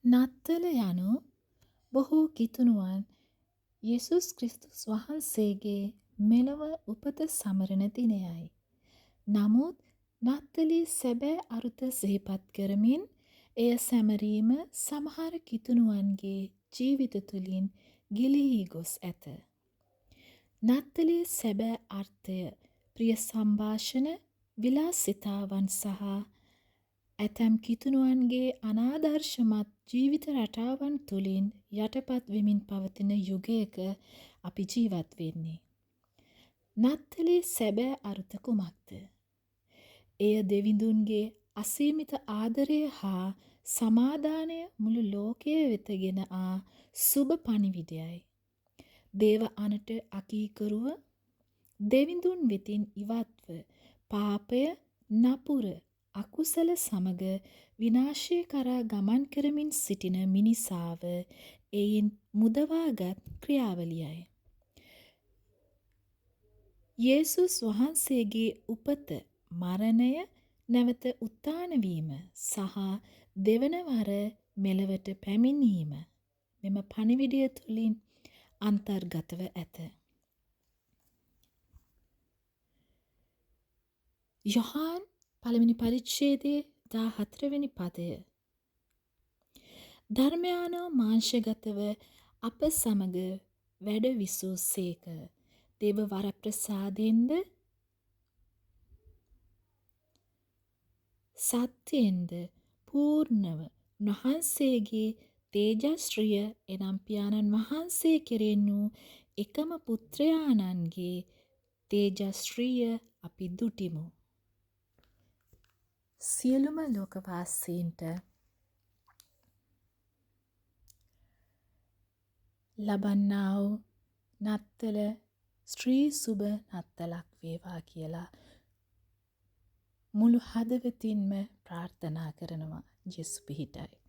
නත්තල යනු බොහෝ කිතුනුවන් යේසුස් ක්‍රිස්තුස් වහන්සේගේ මෙලොව උපත සමරන දිනයයි. නමුත් නත්තලේ සැබෑ අරුත සිහිපත් කරමින් එය සැමරීම සමහර කිතුනුවන්ගේ ජීවිත තුළින් ගිලිහී ගොස් ඇත. නත්තලේ සැබෑ අර්ථය ප්‍රිය සංභාෂණ, විලාසිතාවන් සහ ඇතැම් කිතුනුවන්ගේ අනාදර්ශමත් ජීවිත රටාවන් තුළින් යටපත් වෙමින් පවතින යුගයක අපි ජීවත් වෙන්නේ. නත්තලේ සැබෑ අරුත කුමක්ද? එය දෙවිඳුන්ගේ අසීමිත ආදරය හා සමාදානය මුළු ලෝකය වෙත ගෙන ආ සුබ පණිවිඩයයි. දේව අනට අකීකරුව දෙවිඳුන් වෙතින් ඉවත්ව පාපය, නපුර, අකුසල සමග විනාශය කරා ගමන් කරමින් සිටින මිනිසාව එයින් මුදවාගත් ක්‍රියාවලියයි. යේසුස් වහන්සේගේ උපත, මරණය, නැවත උත්ථාන වීම සහ දෙවන වර මෙලවට පැමිණීම මෙම පණිවිඩය තුළින් අන්තර්ගතව ඇත. යොහාන් පළවෙනි පරිච්ඡේදයේ 14 වෙනි පදය. ධර්මයානෝ මාංශගතව අප සමග වැඩ විසූ සේක. දේව වරප්‍රසාදයෙන්ද සත්‍යයෙන්ද පූර්ණව උන්වහන්සේගේ තේජස්ශ්‍රිය එනම් පියාණන් වහන්සේ කෙරෙන් වූ එකම පුත්‍රයාණන්ගේ තේජස්ශ්‍රිය අපි දුටිමු. සියලුම ලෝකවාසීන්ට ලබන්නා වූ නත්තල ශ්‍රී සුබ නත්තලක් වේවා කියලා මුළු හදවතින්ම ප්‍රාර්ථනා කරනවා. ජේසු පිහිටයි.